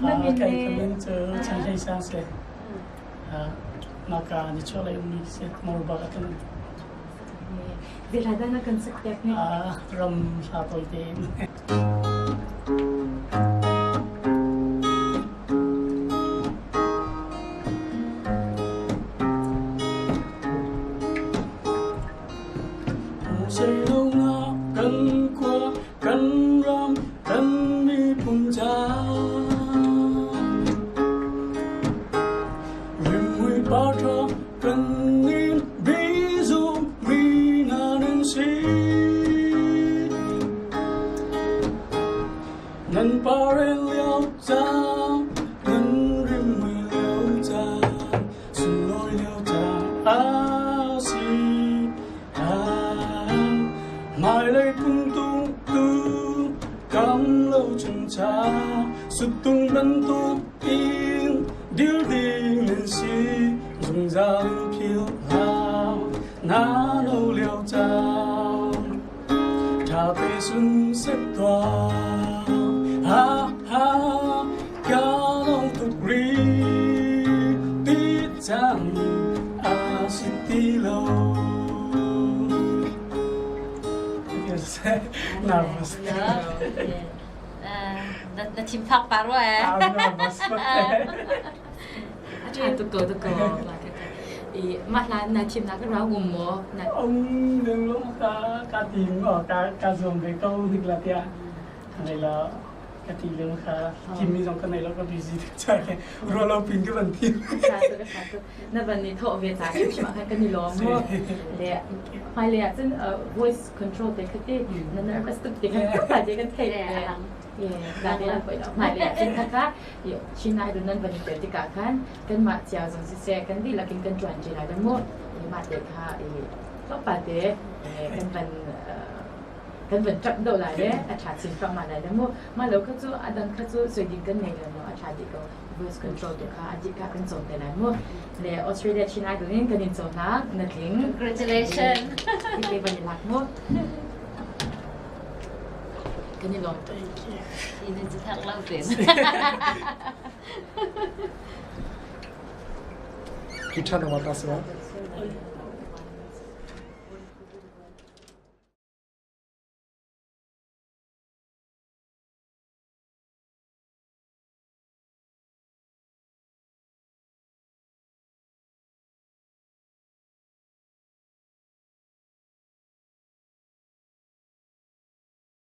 Na min Kei le ka min cu Chan Hlei Sang si. Naka nichuahlei ummi si. Morbak a kan um. Zeihla dah na kan sak piak ne? Ram hla tawi tein. Kan khua kan ram kan miphun ca rimhmui par ṭha kan nin bizu mi hna nan si nan parel lio caan nan rimhmui lio caan sunglawi lio caan a si. Hmailei phungtung tu kam lo chung cha suttung bantuk in dir ding nan si zungzal in phil hlah na no lio caan tha te sun sek tuah ha ha ka long tuk ri ti cang a si ti lo. Nervous. Na thinphak pa rua eh. Nervous. A ṭha tuk ko tuk ko. I mah hlan na thimnak ka rau um maw? Um ding lo ka ka tim ka ka zuam ve ko nik la tia. Nei la ka ti lo kha thimmi zong ka nei lo ka busy tuk cha ke ro lo pin ka van thim. Na van ni thawh ve ta hrimhrim ah khan kan i lawm mu. Le hmailei ah cun voice control te kha ti na nervous tuk ti khan ta te kan theih le da te an poi lo hmailei ah cun kha kha Chin Idol nan van i tel tikah khan kanmah cia zong siseh kan dihlak in kan ṭuan ṭi lai le mu mah te kha i tlawmpal te kan van kan van ṭap deuh lai le a ṭha chin thluahmah lai le mu mah lo kha cu a dang kha cu soi ding kan ngei lo a ṭha dih ko voice control tu kha a dih kha kan cawn te lai mu le Australia Chin Idol in kan in cawnnak na tling. Congratulations. Te van i lak mu. Kan i lawm. Thank you. Ini cu thak lo ten. Ki ṭhan awat a si.